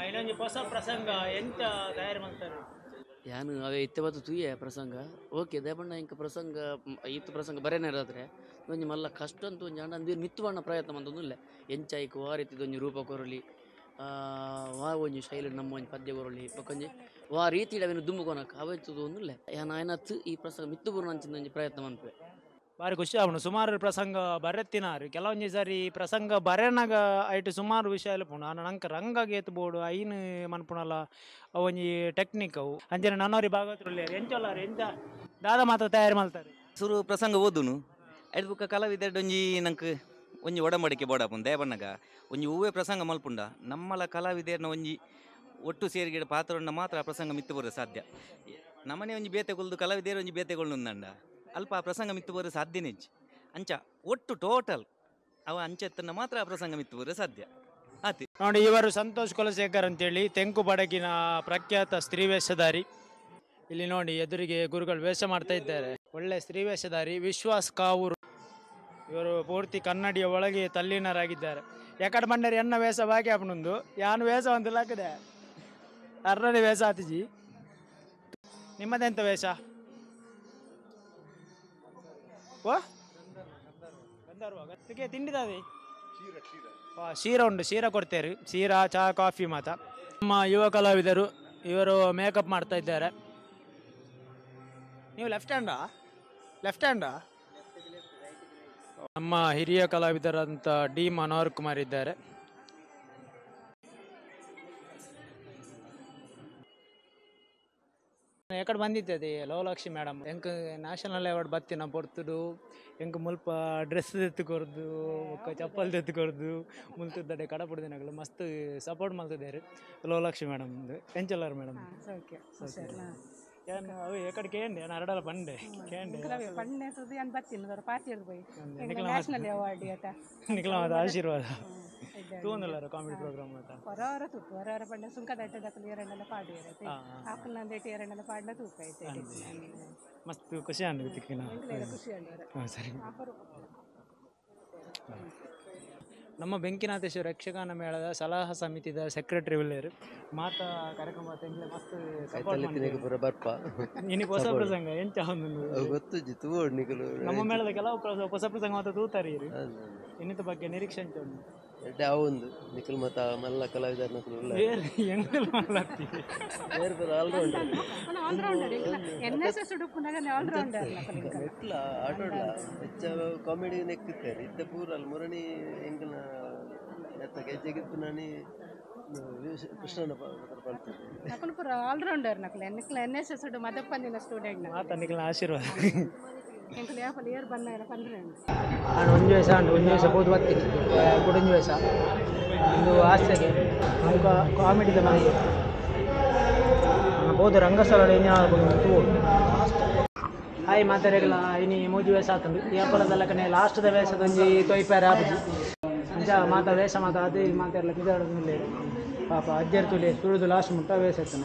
ಇನ್ನೊಂದು ಹೊಸ ಪ್ರಸಂಗ ಎಂತ ತಯಾರಿ ಮಾಡ್ತಾರೆ ಯಾನು ಅವೇ ಇತ್ತೆ ಬತ್ತು ತೂಯೆ ಪ್ರಸಂಗ ಓಕೆ ದೇಪಣ್ಣ ಇಂಕ ಪ್ರಸಂಗ ಇತ್ತು ಪ್ರಸಂಗ ಬರೇನೇರಾದ್ರೆ ಒಂಜಿ ಮಲ್ಲ ಕಷ್ಟ ಅಂತ ಒಂಜಿ ಅಂಡ ಅಂದು ಮಿತ್ತು ಬಣ್ಣ ಪ್ರಯತ್ನ ಮಂತೊಂದುಲ್ಲೆ ಎಂಚಾಯ್ಕು ವಾ ರೀತಿದ ಒಂಜಿ ರೂಪ ಕೊರಲಿ ವಾ ಒಂಜಿ ಶೈಲಿ ನಮ್ಮ ಒಂಜಿ ಪದ್ಯ ಕೊರಲಿ ಬೊಕೊಂಜಿ ವಾ ರೀತಿಡ್ ಅವೆನ್ ದುಂಬು ಕೊನಕ್ ಅವೆತ್ತದು ಒಂದುಲ್ಲೆ ಯಾನ್ ಆಯ್ನತ್ ಈ ಪ್ರಸಂಗ ಮಿತ್ತು ಬೂರ್ನ ಒಂಜಿ ಪ್ರಯತ್ನ ಮನ್ಪುವೆ. ಬಾರಿ ಖುಷಿ ಆಪುಂಡು ಸುಮಾರು ಪ್ರಸಂಗ ಬರೆತ್ತಿನಾರು ಕೆಲವೊಂಜಿ ಸಾರಿ ಪ್ರಸಂಗ ಬರೆನಾಗ ಐಟ್ ಸುಮಾರು ವಿಷಯ ಪುಂಡು ಆಂಡ ನಂಕ್ ರಂಗಗ್ ಏತ್ ಬೋಡು ಐನ್ ಮನ್ಪುನಲ ಅವೊಂಜಿ ಟೆಕ್ನಿಕ್ ಅವು ಅಂಚನೆ ನನೊರಿ ಭಾಗವತರುಲ್ಲೆರ್ ಎಂಚೊಲ್ಲಾರ್ ಎಂಚ ದಾದ ಮಾತ ತಯಾರಿ ಮಲ್ತಾರೆ ಸುರು ಪ್ರಸಂಗ ಓದುನು ಐಡ್ ಬುಕ್ಕ ಕಲಾವಿದೆಡ್ ಒಂಜಿ ನಂಕ್ ಒಂಜಿ ಒಡಂಬಡಿಕೆ ಬೋಡಾಪುಂಡು ದಯಬಣ್ಣಗ ಒಂಜಿ ಹೂವೇ ಪ್ರಸಂಗ ಮಲ್ಪುಂಡ ನಮ್ಮಲ ಕಲಾವಿದೆರ್ನ ಒಂಜಿ ಒಟ್ಟು ಸೇರಿಗೆಡ್ ಪಾತ್ರನ್ನ ಮಾತ್ರ ಆ ಪ್ರಸಂಗ ಮಿತ್ತು ಬರೋ ಸಾಧ್ಯ ನಮ್ಮನೆ ಒಂಜಿ ಬೇತೆಗೊಲ್ದು ಕಲಾವಿದೆರ್ ಒಂಜಿ ಬೇತೆಗೊಳ್ಳುಂದಂಡ ಅಲ್ಪ ಆ ಪ್ರಸಂಗ ಮಿತ್ತು ಬರೋ ಸಾಧ್ಯನೇ ಅಂಚ ಒಟ್ಟು ಟೋಟಲ್ ಅವ ಅಂಚೆತ್ತನ್ನ ಮಾತ್ರ ಆ ಪ್ರಸಂಗ ಮಿತ್ತು ಬರೋ ಸಾಧ್ಯ ಆತಿ. ನೋಡಿ ಇವರು ಸಂತೋಷ್ ಕುಲಶೇಖರ್ ಅಂತೇಳಿ ತೆಂಕು ಬಡಗಿನ ಪ್ರಖ್ಯಾತ ಸ್ತ್ರೀ ವೇಷಧಾರಿ. ಇಲ್ಲಿ ನೋಡಿ ಎದುರಿಗೆ ಗುರುಗಳು ವೇಷ ಮಾಡ್ತಾ ಇದ್ದಾರೆ. ಒಳ್ಳೆ ಸ್ತ್ರೀ ವೇಷಧಾರಿ ವಿಶ್ವಾಸ್ ಕಾವೂರು ಇವರು ಪೂರ್ತಿ ಕನ್ನಡಿಯ ಒಳಗೆ ತಲ್ಲೀನರಾಗಿದ್ದಾರೆ. ಯಾಕಡೆ ಬಂಡರಿ ಎನ್ನ ವೇಷ ಬಾಕಿ ಆಪುಂಡು ಯಾನು ವೇಷ ಒಂದು ಲಾಕದೆ ಅರ್ರನೆ ವೇಷ ಆತಿಜಿ. ನಿಮ್ಮದೆಂತ ವೇಷ? ಓ ಗಂಧರ್ವ ತಿಂಡಿದಾದೆ ಶೀರ ಉಂಟು, ಶೀರ ಕೊಡ್ತೇವೆ, ಶೀರಾ ಚಹಾ ಕಾಫಿ ಮಾತ. ನಮ್ಮ ಯುವ ಕಲಾವಿದರು ಇವರು ಮೇಕಪ್ ಮಾಡ್ತಾ ಇದ್ದಾರೆ. ನೀವು ಲೆಫ್ಟ್ ಹ್ಯಾಂಡಾ? ಲೆಫ್ಟ್ ಹ್ಯಾಂಡಾ? ನಮ್ಮ ಹಿರಿಯ ಕಲಾವಿದರಂತ ಡಿ ಮನೋಹರ್ ಕುಮಾರ್ ಇದ್ದಾರೆ. ಎಕಡೆ ಬಂದಿತ್ತದೆ ಲವಲಕ್ಷಿ ಮೇಡಮ್ ಎಂಕ್ ನ್ಯಾಷನಲ್ ಅವಾರ್ಡ್ ಬತ್ತಿನ ಪೊರ್ತುಡು ಎಂಕ್ ಮುಲ್ಪ ಡ್ರೆಸ್ ತೆತ್ತುಕೊರ್ದು ಬೊಕ್ಕ ಚಪ್ಪಲ್ ತೆತ್ತುಕೊರ್ದು ಮುಲ್ತದಡೆ ಕಡಪುಡ್ದಿನಗಳು ಮಸ್ತ್ ಸಪೋರ್ಟ್ ಮಲ್ತಿದ್ದಾರೆ ಲವಲಕ್ಷಿ ಮೇಡಮ್. ಎಂಚಲ್ಲಾರು ಮೇಡಮ್? ಏನು ಅವು ಎಕಡೆ ಕೇಂಡೆ ನಾನು ಅರಡಲ ಪಂಡೆ ಕೇಂಡೆ ನಿಖಲ ಆಶೀರ್ವಾದ ತೂಂದುಲ್ಲಾರ ಕಾಮಿಡಿ ಪ್ರೋಗ್ರಾಮ್ ಮಾತ ಹೊರವರ ತೂಪು ಹೊರವರ ಪಂಡ ಸುಂಕದಟ್ಟದಕುಲು ಏರಣ್ಣಲ ಪಾಡುವೆರ್ ಆಕುಲ್ನ ಏರಣ್ಣಲ ಪಾಡ್ಲ ತೂಪ ಐತೆ ಮಸ್ತ್ ಖುಷಿ ಆಂಡ್ ತಿಕ್ಕಿನ ಖುಷಿ ಆಂಡ್. ಸರಿ. ನಮ್ಮ ಬೆಂಕಿನಾಥೇಶ್ವರ ಯಕ್ಷಗಾನ ಮೇಳದ ಸಲಹಾ ಸಮಿತಿದ ಸೆಕ್ರೆಟರಿ ಉಲ್ಲೇರು ಮಾತಾ ಕಾರ್ಯಕ್ರಮ ತೆಂಗ್ಲೆ ಮಸ್ತ್ ಸಪೋರ್ಟ್ ಪೂರ ಬರ್ಪ ಇನಿ ಹೊಸ ಪ್ರಸಂಗ ಎಂಚ ಗೊತ್ತುಜ್ಜಿ ತೂವೊಡು ನಿಕುಲು ನಮ್ಮ ಮೇಳದ ಕೆಲವು ಹೊಸ ಪ್ರಸಂಗ ಮಾತ ತೂತಾರೆ ಇನ್ನಿತ ಬಗ್ಗೆ ನಿರೀಕ್ಷೆ ಎಂಚ ಉಂಡು? ಎಡ್ಡೆ ಆವೊಂದು ನಿಕುಲು ಮಾತ ಮಲ್ಲ ಕಲಾವಿದರ್ನಕುಲು ಉಲ್ಲ ಎಂಕುಲು ಮಲ್ಲತ್ತಿ ಬೇರೆ ಬೇರೆ ಆಲ್ರೌಂಡರ್ ಆಲ್ರೌಂಡರ್ ಎನ್ ಎಸ್ ಎಸ್ ಉಡುಪುನಗನೆ ಆಲ್ರೌಂಡರ್ ಎಟ್ಲ ಆಟೋಡ್ಲ ಹೆಚ್ಚ ಕಾಮಿಡಿ ನೆಕ್ಕುತ್ತಾರೆ ಇತ್ತೆ ಪೂರ ಅಲ್ಲಿ ಮುರಣಿ ಎಂಕಲ್ನ ಎತ್ತ ಗೆಜ್ಜೆಗಿತ್ತು ನಾನಿ ಕೃಷ್ಣನ ಪಲ್ತಾರೆ ನಕುಲು ಪೂರ ಆಲ್ರೌಂಡರ್ ನಕುಲು ನಿಕುಲು ಎನ್ ಎಸ್ ಎಸ್ ಉಡು ಮದಪ್ಪಂದಿನ ಸ್ಟೂಡೆಂಟ್ ಮಾತ ನಿಕಲ್ನ ಆಶೀರ್ವಾದ ಎಂಕುಲು ಯಾಪಲ ಏರ್ ಬನ್ನಾಗ ಪಂದ್ರೆ ನಾನು ಒಂಜಿ ವೇಷ ಉಂಡು ಒಂಜಿ ವೇಷ ಪೋದು ಬತ್ತೀನಿ ಕುಡೊಂಜಿ ವೇಷ ಒಂದು ಹಾಸ್ಯಕ್ಕೆ ನಮ್ಕ ಕಾಮಿಡಿದ ಮನೆ ಬೋದು ರಂಗಸ್ಥಳ ತೂವೊಡು. ಹಾಯ್ ಮಾತಾಡಗಲ ಇನಿ ಮೂಜಿ ವೇಷ ಆತುಂಡು ಈ ಅಪ್ಪಲದಲ್ಲಕನೆ ಲಾಸ್ಟ್ದ ವೇಷದೊಂಜಿ ತೊಯ್ಪಾರೆ ಆಪುಜಿ ಅಂಚ ಮಾತ ವೇಷ ಮಾತ ಅದೇ ಮಾತಾಡಲ ಪಿದಾಡೋದು ಪಾಪ ಅಜ್ಜರ್ ತುಲೆ ಸುರುದು ಲಾಸ್ಟ್ ಮುಟ್ಟ ವೇಷ ಇತ್ತು.